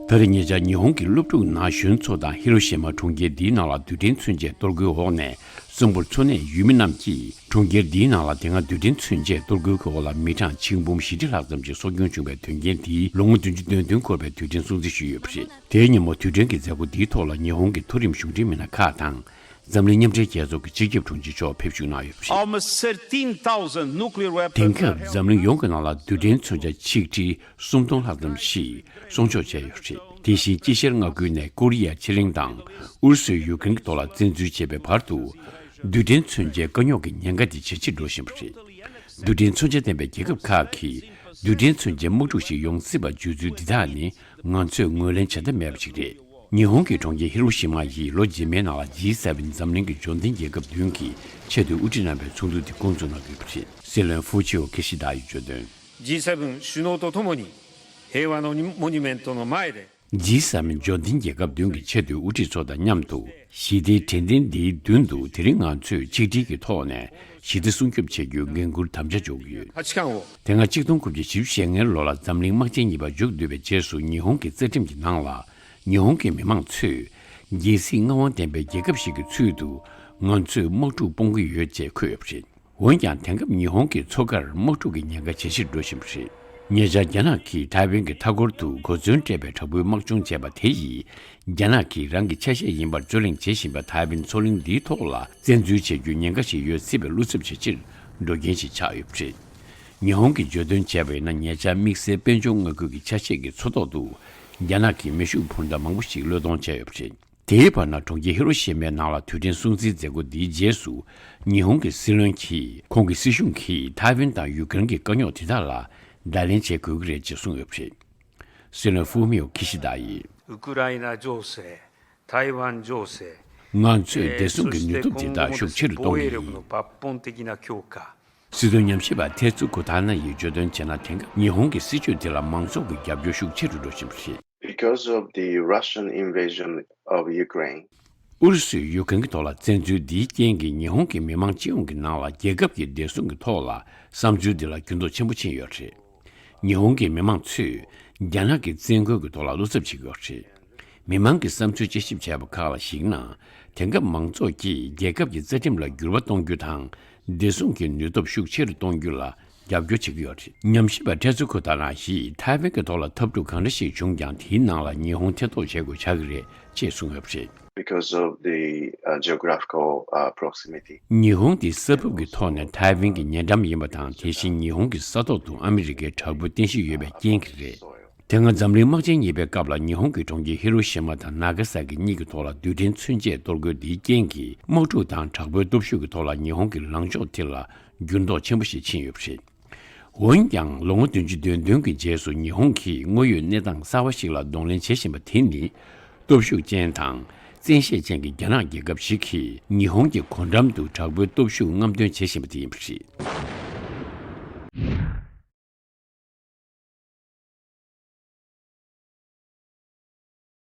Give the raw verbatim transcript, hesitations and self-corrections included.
ད་རེས་ཉེ་ཆར་ཉི་ཧོང་གི་སློབ་ཕྲུག་ན་གཞོན་ཚོ་དང་ཧི་རོ་ཤི་མ་གྲོང་ཁྱེར་འདིའི་ནང་ལ་རྡུལ་ཕྲན་མཚོན་ཆའི་གཏོར་རྒོལ་འོག་ནས་གསོན་པོར་འཚོ་གནས་ཡུལ་མི་རྣམས་ཀྱིས། གྲོང་ཁྱེར་འདིའི་ནང་ལ་དེ་སྔ་རྡུལ་ཕྲན་མཚོན་ཆའི་གཏོར་རྒོལ་གྱི་འོག་ལ་མི་གྲངས་ཆིག་འབུམ་བཞི་ཁྲི་ལྷག་ཙམ་ཞིག་སྲོག་སྐྱོན་བྱུང་བའི་དོན་རྐྱེན་དེའི་ལོ་ངོ་བདུན་ཅུ་དོན་བདུན་འཁོར་བའི་དུས་དྲན་སྲུང་བརྩི་ཞུས་ཡོད་པ་རེད། དེའི་ཉིན་མོ་དུས་དྲན་གྱི་མཛད་སྒོ་འདིའི་ཐོག་ལ་ཉི་ཧོང་གི་མཐོ་རིམ་གཞུང་འབྲེལ་མི་སྣ་ཁག་དང་། འཛམ་གླིང་མཉམ་འབྲེལ་རྒྱལ་ཚོགས་ཀྱི་སྤྱི་ཁྱབ་དྲུང་ཆེ་མཆོག་ཕེབས་ཞུགས་གནང་ཡོད་པ་རེད། Almost thirteen thousand nuclear weapons དེང་སྐབས་འཛམ་གླིང་ཡོངས་ཀྱི་ནང་ལ་རྡུལ་ཕྲན་མཚོན་ཆ་ཆིག་ཁྲི་སུམ་སྟོང་ལྷག་ཙམ་ཞིག་སྲུང་སྐྱོབ་བྱས་ཡོད་པ་རེད། དེ་བཞིན་དཀྱིལ་ཤར་མངའ་ཁུལ་ནས་ཀོ་རི་ཡ་ཕྱེད་གླིང་དང་ཨུ་རུ་སུས་ཡུ་ཀེ་རེན་གྱི་ཐོག་ལ་བཙན་འཛུལ་བྱས་པའི་བར་དུ། རྡུལ་ཕྲན་མཚོན་ཆའི་དཀའ་རྙོག་གི་ཉེན་ཁ་དེ་ཇེ་ཆེར་འགྲོ་བཞིན་པ་རེད། རྡུལ་ཕྲན་མཚོན་ཆ་ལྡན་པའི་རྒྱལ་ཁབ་ཁག་གིས་རྡུལ་ཕྲན་མཚོན་ཆའི་དམག་འཁྲུག་ཞིག་ཡོང་སྲིད་པར་བརྗོད་ཚུལ་འདི་དག་ནི་ང་ཚོས་ངོས་ལེན་བྱ་ཐབས་མེད་པ་ཞིག་རེད། ཉི་ཧོང་གི་གྲོང་ཁྱེར་ཧི་རོ་ཤི་མ་ཡིས་ལོ་རྗེས་མའི་ནང་ལ་ཇི་སེ་ཝེན་འཛམ་གླིང་གི་འབྱོར་ལྡན་རྒྱལ་ཁབ་བདུན་གྱི་ཆེས་མཐོའི་དབུ་ཁྲིད་རྣམ་པའི་ཚོགས་འདུ་དེ་འགོ་འཛུགས་གནང་གི་ཡོད་པ་རེད། སྲིད་བློན་ཧྥུ་ཆིའོ་ཁི་ཤི་དཱ་ཡིས་བརྗོད་དོན། ジーセブン首脳とともに平和のモニュメントの前で ཇི་སེ་ཝེན་འབྱོར་ལྡན་རྒྱལ་ཁབ་བདུན་གྱི་ཆེས་མཐོའི་དབུ་ཁྲིད་ཚོ་དང་མཉམ་དུ་ཞི་བདེའི་དྲན་རྟེན་འདིའི་མདུན་དུ་དེ་རིང་ང་ཚོས་ཆིག་སྒྲིལ་གྱི་ཐོག་ནས་ཞི་བདེ་སྲུང་སྐྱོབ་བྱེད་རྒྱུའི་འགན་འཁུར་དམ་བཅའ་འཇོག་གི་ཡོད། 価値観を དེ་སྔ་གཅིག་སྟོང་དགུ་བརྒྱ་བཞི་བཅུ་ཞེ་ལྔའི་ལོ་ལ་འཛམ་གླིང་དམག་ཆེན་གཉིས་པ་མཇུག་བསྡུས་པའི་རྗེས་སུ་ཉི་ཧོང་གི་རྩ་ཁྲིམས་ཀྱི་ནང་ལ་ཉི་ཧོང་གི་མི་མང་ཚོས་རྒྱལ་སྲིད་མངའ་དབང་ལྡན་པའི་རྒྱལ་ཁབ་ཞིག་གི་ཚུལ་དུ་ང་ཚོས་དམག་འཁྲུག་སྤོང་གི་ཡོད་ཅེས་འཁོད་ཡོད་པ་རེད། འོན་ཀྱང་དེང་སྐབས་ཉི་ཧོང་གི་མཚོ་ཁར་དམག་འཁྲུག་གི་ཉེན་ཁ་ཇེ་ཆེར་འགྲོ་བཞིན་པ་རེད། ཉེ་ཆར་རྒྱ་ནག་གིས་ཐའེ་ཝན་གྱི་མཐའ་འཁོར་དུ་གོ་མཚོན་སྤྲས་པའི་དྲག་པོའི་དམག་སྦྱོང་བྱས་པ་དེ་ཡིས་རྒྱ་ནག་གིས་རང་གི་ཆ་ཤས་ཡིན་པར་རྩོད་གླེང་བྱེད་བཞིན་པ་ཐའེ་ཝན་མཚོ་གླིང་འདིའི་ཐོག་ལ་བཙན་འཛུལ་བྱེད་རྒྱུའི་ཉེན་ཁ་ཞིག་ཡོད་སྲིད་པའི་བློ་འཚབ་བྱེད་ཕྱིར་འགྲོ་རྐྱེན་ཞིག་ཆགས་ཡོད་པ་རེད། ཉི་ཧོང་གིས་བརྗོད་དོན་བྱས་པ་ཡིན་ན་ཉེ་ཆར་དམིགས་བསལ་དཔལ་འབྱོར་མངའ་ཁུལ་གྱི་ཆ་ཤས་ཀྱི་མཚོ་ཐོག་ཏུ་རྒྱ་ནག་གི་མེ་ཤུགས་འཕུར་མདའ་མང་པོ་ཞིག་གློད་གཏོང་བྱས་ཡོད་པ་རེད། དེའི་བར་ན་གྲོང་ཁྱེར་ཧི་རོ་ཤི་མའི་ནང་ལ་དུས་དྲན་སྲུང་བརྩིའི་མཛད་སྒོ་འདིའི་རྗེས་སུ་ཉི་ཧོང་གི་སྲིད་བློན་གྱིས་ཁོང་གི་སྲིད་གཞུང་གིས་ཐའེ་ཝན་དང་ཡུ་ཀེ་རེན་གྱི་དཀའ་རྙོག་དེ་དག་ལ་བརྡ་ལན་བྱེད་དགོས་ཀྱི་རེད་ཅེས་གསུངས་ཡོད་པ་རེད། སྲིད་བློན་ཧྥུ་མིའོ་ཁི་シダཡིས། ウクライナ情勢、台湾情勢、 ང་ཚོས་བདེ་སྲུང་གི་ནུས་སྟོབས་དེ་དག་ཤུགས་ཆེ་རུ་གཏོང་གི་ཡིན། 防衛力の抜本的な強化 སྲིད་དོན་ཉམས་ཞིབ་པ་ཐེ་ཚུ་ཁུ་ཐ་ན་ཡིས་བརྗོད་དོན་བྱས་ན་དེང་སྐབས་ཉི་ཧོང་གི་སྲིད་བྱུས་དེ་ལ་མང་ཚོགས་ཀྱི་རྒྱབ་སྐྱོར་ཤུགས་ཆེ་རུ་འགྲོ་བཞིན་པ་རེད། Because of the Russian invasion of Ukraine. ཨུ་རུ་སུས་ཡུ་ཀེ་རེན་གྱི་ཐོག་ལ་བཙན་འཛུལ་འདིའི་རྐྱེན་གྱིས་ཉི་ཧོང་གི་མི་མང་སྤྱི་ཡོངས་ཀྱི་ནང་ལ་རྒྱལ་ཁབ་ཀྱི་བདེ་སྲུང་གི་ཐོག་ལ་བསམ་ཚུལ་འདི་ལ་འགྱུར་ལྡོག་ཆེན་པོ་ཕྱིན་ཡོད་རེད། ཉི་ཧོང་གི་མི་མང་ཚོས་རྒྱ་ནག་གི་བཙན་རྒོལ་གྱི་ཐོག་ལ་བློ་འཚབ་བྱེད་ཀྱི་ཡོད་རེད། མི་མང་གི་བསམ་ཚུལ་དཔྱད་ཞིབ་བྱས་པ་ཁག་ལ་གཞིགས་ན། དེང་སྐབས་མང་ཚོགས་ཀྱིས་རྒྱལ་ཁབ་ཀྱི་རྩ་ཁྲིམས་ལ་འགྱུར་བ་གཏོང་རྒྱུ་དང་། བདེ་སྲུང་གི་ནུས་སྟོབས་ཤུགས་ཆེ་རུ་གཏོང་རྒྱུ་ལ་རྒྱབ་སྐྱོར་བྱེད་ཀྱི་ཡོད་རེད། ཉམས་ཞིབ་པ་ཐེ་ཚུ་ཁུ་ཐ་ན་ཡིས་ཐའེ་ཝན་གྱི་ཐོག་ལ་འཐབ་འཁྲུག་གང་འདྲ་ཞིག་བྱུང་ཀྱང་དེའི་ནང་ལ་ཉི་ཧོང་ཐེ་གཏོགས་བྱེད་དགོས་ཆགས་ཀྱི་རེད་ཅེས་གསུངས་ཡོད་པ་རེད། Because of the uh, geographical uh, proximity. ཉི་ཧོང་དེ་ས་ཕུབ་ཀྱི་ཐོག་ནས་ཐའེ་ཝན་གྱི་ཉེ་འགྲམ་ཡིན་པ་དང་། དེ་བཞིན་ཉི་ཧོང་གི་ས་ཐོག་ཏུ་ཨ་མི་རི་ཀའི་དྲག་པོའི་རྟེན་གཞི་ཡོད་པའི་རྐྱེན་གྱིས་རེད། དེ་སྔ་འཛམ་གླིང་དམག་ཆེན་གཉིས་པའི་སྐབས་ལ་ཉི་ཧོང་གི་གྲོང་ཁྱེར་ཧི་རོ་ཤི་མ་དང་ན་ག་ས་ཀི་གཉིས་ཀྱི་ཐོག་ལ་རྡུལ་ཕྲན་མཚོན་ཆས་གཏོར་རྒོལ་འདིའི་རྐྱེན་གྱིས་དམག་འཁྲུག་དང་དྲག་པོའི་སྟོབས་ཤུགས་ཀྱི་ཐོག་ལ་ཉི་ཧོང་གི་ལངས་ཕྱོགས་དེ་ལ་འགྱུར་ལྡོག་ཆེན་པོ་ཞིག་ཕྱིན་ཡོད་པ་རེད། འོན་ཀྱང་ལོ་ངོ་བདུན་ཅུ་དོན་བདུན་གྱི་རྗེས་སུ་ཉི་ཧོང་གིས་དངོས་ཡོད་གནས་སྟངས་གསར་བ་ཞིག་ལ་གདོང་ལེན་བྱེད་བཞིན་པ་དེ་ནི། སྟོབས་ཤུགས་ཅན་དང་བཙན་ཤེད་ཅན་གྱི་རྒྱ་ནག་རྒྱལ་ཁབ་ཞིག་གིས་ཉི་ཧོང་གི་སྒོ་འགྲམ་དུ་དྲག་པོའི་སྟོབས་ཤུགས་རྔམ་སྟོན་བྱེད་བཞིན་པ་དེ་ཡིན་པ་རེད།